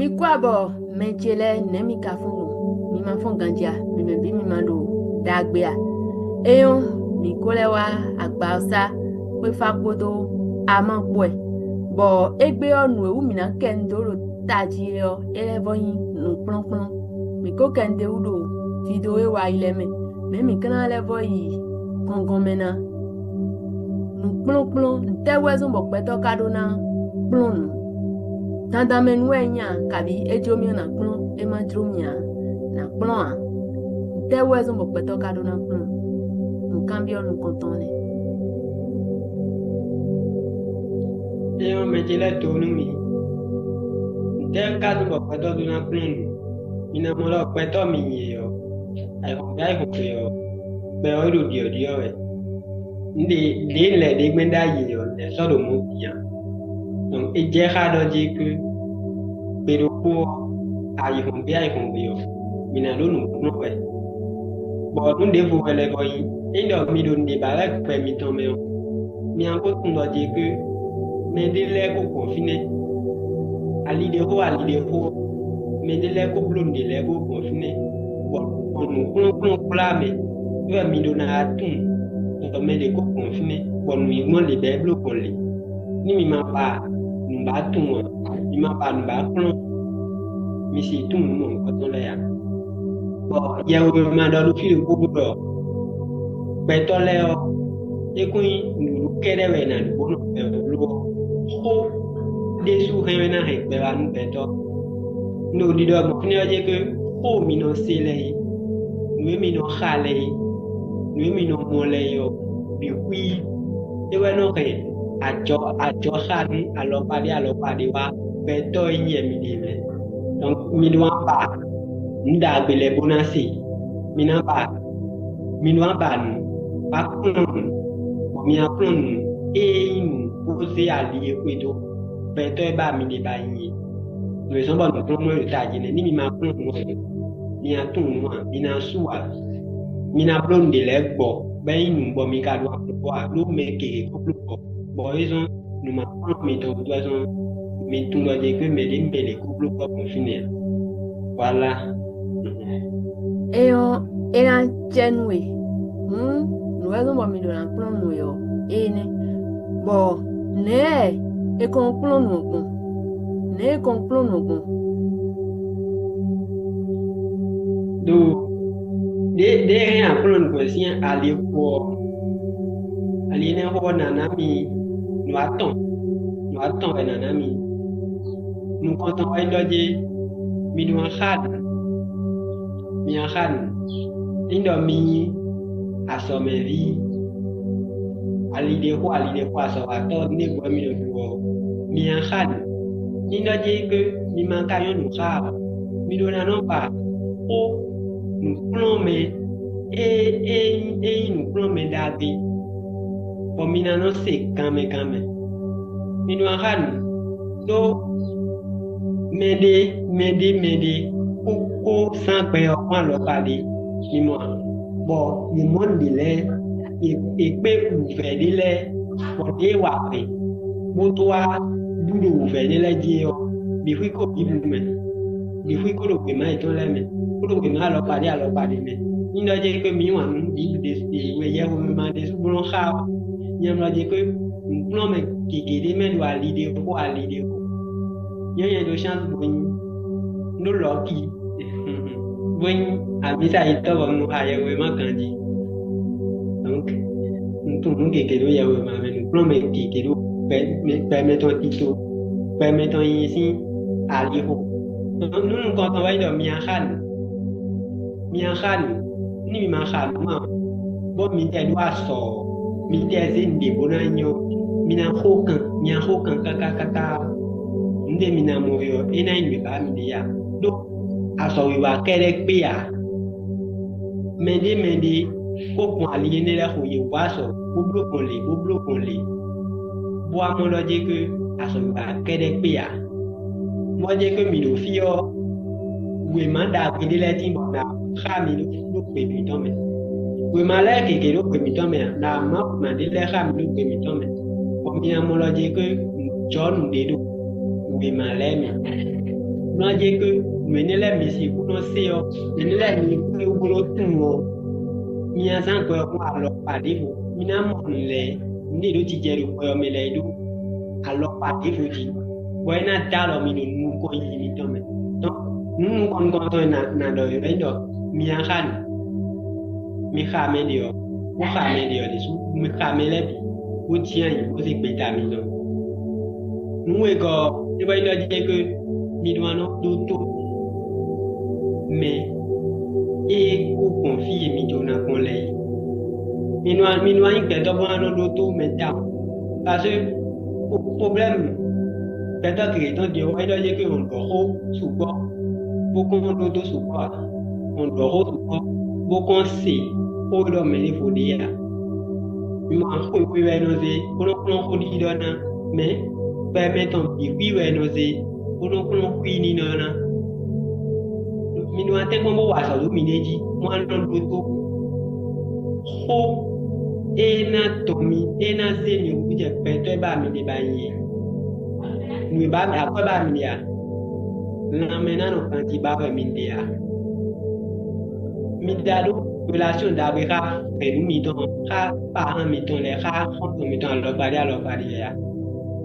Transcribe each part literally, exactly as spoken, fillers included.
Mi kú abɔ, mɛ ce lɛ́ɛ, nɛ̌ mi ka fɔ́n gbɔn? Mi ma fɔ́n ganjí a? Mi mɛ bǐ mi ma ɖo ɖagbe a? É nyɔ́, mǐ ko lɛ́ wá agba ɔ́ sá, xwéfá kpódó amá kpó wɛ, bɔ égbé ɔ́, nǔ e wú mǐ ná kɛ nu dó ɖo tají é ɔ́, é lɛ́ vɔ́ nyí nǔkplɔ́nkplɔ́n. Mǐ ko kɛ nu d'é wú ɖo video e wa yi lɛ́ɛ mɛ. Nɛ̌ mǐ ka ná lɛ́ vɔ́ yi gɔngɔn mɛ ná? Nǔkplɔ́nkplɔ́n, ntɛ́ wɛ zɔ́n bɔ gbɛtɔ́ ka ɖó ná kplɔ́n nǔ? Dandan mɛ nú wɛ é nyí a, kabǐ é jó mì ɔ́, nǎ kplɔ́n? É má jló mì ǎ, nǎ kplɔ́n ǎ. Ntɛ́ wɛ zɔ́n bɔ gbɛtɔ́ ka ɖó ná kplɔ́n? Nǔkanbyɔ́ nukɔntɔn nɛ́. Éyɔ́, mɛ ce lɛ́ɛ to nú mì. Ntɛ́ ka zɔ́n bɔ gbɛtɔ́ ɖó ná kplɔ́n nǔ? Mi ná mɔ ɖɔ gbɛtɔ́ mi nyí yě ɔ́, ayǐhɔ́ngbe ayǐhɔ́ngbe ɔ́, gbɛ ɔ́ ɖo ɖyɔ̌ɖyɔ́ wɛ. Nǔɖé ɖě un lɛ ɖě gbɛ́ ɖ'ayǐ ɔ́, lɛ̌ sɔ́ ɖo mɔ̌ bǐ ǎ. Donc é jɛ xá ɖɔ jí kú gbe ɖokpó ɔ́, ayǐhɔ́ngbe ayǐhɔ́ngbe ɔ́, mǐ ná ɖó nǔ kplɔ́n wɛ. Bɔ nǔ ɖěvo wɛ lɛ́ vɔ nyí, ényí ɖɔ mi ɖo nǔɖé ba wɛ gbɛ mitɔn mɛ ɔ́, mi ná ko tunwun ɖɔ jí kú mɛɖé lɛ́ɛ ko gbɔn fínɛ́. Ali ɖé xo, ali ɖé xo, mɛɖé lɛ́ɛ ko bló nǔɖé lɛ́ɛ bó gbɔn fínɛ́, bɔ gbɔn nǔkplɔ́nkplɔ́n kplá mɛ, é wɛ mi ɖó ná wá tunwun ɖɔ mɛ ɖě ko gbɔn fínɛ́, bɔ nǔ yi gbɔn lě bɔ é bló gbɔn lě. Ní mi ma ba nǔ ba tunwun ǎ, mi ma ba nǔ ba kplɔ́n, mi si tunwun nǔ mɔ̌hunkɔtɔn lɛ́ɛ ǎ. Bɔ yɛhweví ma ɖɔ ɖo fí ɖokpó bó ɖɔ gbɛtɔ́ lɛ́ɛ ɔ́, é kún nyí nǔɖuɖu kɛ́ɖɛ́ wɛ è nǎ ɖu bó nɔ gbɛ bló ɔ́, xó ɖésú hɛn wɛ ná hɛn gbɛ wá nú gbɛtɔ́. Un ɖo ɖiɖɔ gbɔn fínɛ́ ɔ́ jɛ xó mi nɔ se lɛ́ɛ é, nǔ e mi nɔ xa lɛ́ɛ é, nǔ e mi nɔ mɔ lɛ́ɛ é ɔ́, bǐ xwí é wɛ nɔ hɛn ajɔ ajɔ xa nú alɔkpa ɖé alɔkpa ɖé wá gbɛtɔ́ e nyí wɛ mi ɖe mɛ. Donc mi ɖó wá ba nǔ ɖagbe lɛ́ɛ bó ná se. Mi ná ba mi nɔ ba nǔ, bó ná kplɔ́n nǔ, bɔ mi ná kplɔ́n nǔ e nyí nǔ bó zé ali e xwedó gbɛtɔ́ e ba mi ɖe ba nyi é. Nǔ e zɔ́n bɔ nǔkplɔ́nmɛ ɖo tají nɛ́, ní mi ma kplɔ́n nǔ ǎ, mi ná tunwun nǔ ǎ, mi ná sú ǎ, mi ná bló nǔɖé lɛ́ɛ gbɔ, bɔ é nyí nǔ bɔ mi ka ɖó aklúgbɔ ǎ, ɖó mɛ gěgé ko bló gbɔ, bɔ é zɔ́n nǔ ma kplɔ́n mitɔn gúdo wɛ zɔ́n mi tunwun ɖɔ jɛ gbé mɛ ɖě mɛ lě ko bló gbɔ gbɔn fínɛ́ ǎ. Voilà. É ɔ́, é ná cɛ nú we. Hǔn, nǔ wɛ zɔ́n bɔ mi ɖo ná kplɔ́n nǔ e ɔ́, énɛ́, bɔ nɛ̌ e kɔn kplɔ́n nǔ ɔ́ gbɔn? Nɛ̌ e kɔn kplɔ́n nǔ ɔ́ gbɔn? Ɖo ɖě ɖě hɛn akplɔ́nugbe sín ali xo ɔ́, ali énɛ́ xo ɔ́ ná ná mi nǔ atɔn, nǔ atɔn wɛ ná ná mi. Nukɔntɔn wɛ nyí ɖɔ jé, mi nɔ xa nǔ, mi nɔ xa nǔ. Ní ɖɔ mi nyí azɔ̌mɛví, ali ɖé xo ali ɖé xo azɔ̌watɔ́ ɖěbǔ wɛ mi ɖo ɖu ɔ́, mi nɔ xa nǔ. Ní ɖɔ jé gbe mi ma ka nyɔ́ nǔ xa ǎ, mi ɖó ná nɔ ba xó nǔkplɔ́nmɛ e e e nyí nǔkplɔ́nmɛ ɖagbe, bɔ mi ná nɔ se ganmɛ ganmɛ. Mi nɔ xa nǔ ɖó mɛɖé mɛɖé mɛɖé kó kó zán gbɛ ɔ́ kpɔ́n alɔkpa ɖé, mi mɔ a? Bɔ yě mɔ nǔɖé lɛ́ɛ, yě yě kpé wǔvɛ́ ɖé lɛ́ɛ, bɔ ɖěe wa hwɛ̌ bó dó wá ɖu ɖo wǔvɛ́ ɖé lɛ́ɛ jí é ɔ́, bǐ xwí kó Bíblu mɛ, bǐ xwí kó ɖo gběma yětɔn lɛ́ɛ mɛ, kó ɖo gběma alɔkpa ɖé alɔkpa ɖé mɛ. Ní ɖɔ jɛ kpé mǐ wǎn nú Bíblu ɖé wɛ yɛhweví ma ɖésú bló xá ɔ́, nyɛ mlɔ jɛ kpé nǔkplɔ́nmɛ gěgé ɖé mɛ ɖo ali ɖé xo ali ɖé xo. Nyɛ nyɛ ɖo chance bo nyi ɖó lɔ̌ki bó nyí amǐsa yětɔn bɔ un nɔ xa yɛhweví ma ganjí. Donc un tunwun nǔ gěgé ɖó yɛhweví ma mɛ, nǔkplɔ́nmɛ gěgé ɖó gbɛ mɛ tɔn tito, gbɛ mɛ tɔn nyi sín ali xo. Nú nukɔntɔn wɛ nyí ɖɔ mi nɔ xa nǔ, mi nɔ xa nǔ, ní mi ma xa nǔ ǎ, bɔ mi tɛ ɖó asɔ ɔ́, mi tɛ zé nǔɖé bó ná nyɔ́, mi ná xo kan, mi ná xo kan káká káká. Nǔɖé mi ná mɔ ɔ́, é ná nyí nǔ e ba mi ɖe ǎ. Ɖó azɔ̌wiwa kɛ́ɖɛ́ kpé ǎ. Mɛɖé mɛɖé kó gbɔn ali énɛ́ lɛ́ɛ xo yě wú azɔ̌, bó bló gbɔn lě, bó bló gbɔn lě, bó wá mɔ ɖɔ jɛ ké azɔ̌wiwa kɛ́ɖɛ́ kpé ǎ. Bɔ jɛ ké mi ɖo fí ɔ́, wěma ɖagbe ɖé lɛ́ɛ tín bɔ nǎ xa mi ɖó gbe mǐtɔn mɛ. Wěma lɛ́ɛ gěgé ɖó gbe mǐtɔn mɛ ǎ, nǎ má wěma ɖé lɛ́ɛ xa mi ɖó gbe mǐtɔn mɛ, bɔ mi ná mɔ ɖɔ jɛ ké jɔ̌ nǔɖé ɖo wěma lɛ́ɛ mɛ. Nɔ jɛ kpé nǔ énɛ́ lɛ́ɛ mi sixú nɔ se ɔ́, nǔ énɛ́ lɛ́ɛ mi kpé wú bó nɔ tunwun ɔ́, mi ná zán gbɛ ɔ́ kpɔ́n alɔkpa ɖěvo. Mi ná mɔ nǔ lɛ́ɛ, nǔ ɖě ɖo jijɛ ɖo gbɛ ɔ́ mɛ lɛ́ɛ ɖó alɔkpa ɖěvo jí, bɔ é ná dó alɔ mi ɖo nukɔn yiyi mitɔn mɛ. Donc nǔ nukɔn nukɔntɔn e nǎ ɖɔ ɔ́ wɛ nyí ɖɔ mi ná xa nǔ, mi xa mɛ ɖě ɔ́, bó xa mɛ ɖě ɔ́ ɖésú, mi xa mɛ lɛ́ɛ bǐ, bó cyán yě, bó zé gbeta mitɔn. Nǔ wegɔ́ ɔ́, é wɛ nyí ɖɔ jɛ kpé mi ɖó ná nɔ ɖótó mɛ e kú gbɔn fí e mi jló ná gbɔn lɛ́ɛ é. Mi nɔ mi nɔ nyí gbɛtɔ́ bó ná nɔ ɖótó mɛ tawun. Parce que problème gbɛtɔ́ gěgé tɔn din ɔ́ wɛ ɖɔ yě ké un ɖɔ xó sukpɔ́ bó kɔn ɖótó sukpɔ́ ǎ. Un ɖɔ xó sukpɔ́ bó kɔn se xó e ɖɔ mɛ ɖěvo ɖe ǎ. Mi ma xwé xwé wɛ nɔ zé bó nɔ kplɔ́n xó ɖiɖɔ ná mɛ, gbɛ mɛ tɔn bǐ xwí wɛ nɔ zé bó nɔ kplɔ́n xwí nínɔ ná. Mi nɔ atɛ́nkpɔ́n bó wa azɔ̌ ɖó miɖée jí, bó wá nɔ ɖótó xó e ná dɔn mi, e ná zé mi wú jɛ gbɛtɔ́ e ba mi ɖe ba nyi é. Nǔ e ba mi akwɛ́ ba mi ɖe a? Lanmɛ ná nɔ ganjí ba wɛ mi ɖe a? Mi ɖa ɖó relation ɖagbe xá hɛ̌nnu mitɔn, xá parent mitɔn lɛ́ɛ, xá xɔ́ntɔn mitɔn alɔkpa ɖé alɔkpa ɖé lɛ́ɛ a?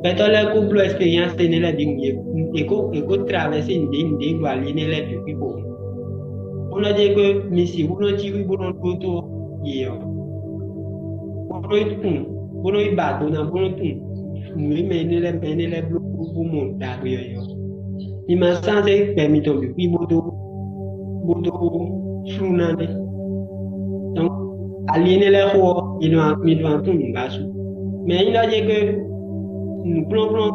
Gbɛtɔ́ lɛ́ɛ ko bló expérience énɛ́ lɛ́ɛ bǐ wú yě, yě ko yě ko traverser nǔɖé nǔɖé ɖo ali énɛ́ lɛ́ɛ bǐ xwixo. Bó nɔ jɛ kpé mi sixú nɔ cí xwí bó nɔ ɖótó yě ɔ́, bó nɔ yi tunwun, bó nɔ yi ba do ná bó nɔ tunwun nǔ e mɛ énɛ́ lɛ́ɛ mɛ énɛ́ lɛ́ɛ bló bó mɔ ɖagbe ɔ́ é ɔ́. Mi ma sán zé gbɛ mitɔn bǐ xwí bó dó bó dó flú ná nɛ́. Donc ali énɛ́ lɛ́ɛ xo ɔ́, mi nɔ mi nɔ tunwun nǔgbasú. Mɛ nyí ɖɔ jɛ kpé nǔkplɔ́nkplɔ́n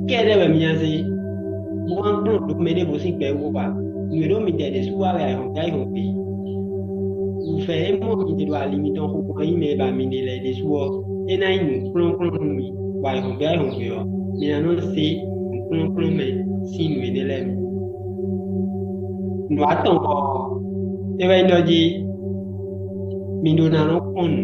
kɛ́ɖɛ́ wɛ mi ná zé bó wá kplɔ́n ɖǒ mɛ ɖěvo sín gbɛ wú ǎ. Nǔ e ɖó mi ɖɛ ɖésú wa wɛ ayǐhɔ́ngbe ayǐhɔ́ngbe. Wǔvɛ́ e mɔ mi ɖe ɖo ali mitɔn xo gbɔn nyí mɛ e ba mi ɖe lɛ́ɛ ɖésú ɔ́, é ná nyí nǔkplɔ́nkplɔ́n nú mi, bɔ ayǐhɔ́ngbe ayǐhɔ́ngbe ɔ́, mi ná nɔ zé nǔkplɔ́nkplɔ́n mɛ sín nǔ énɛ́ lɛ́ɛ mɛ. Nǔ atɔngɔ́ ɔ́, é wɛ nyí ɖɔ jí mi ɖó ná nɔ kpɔ́n nǔ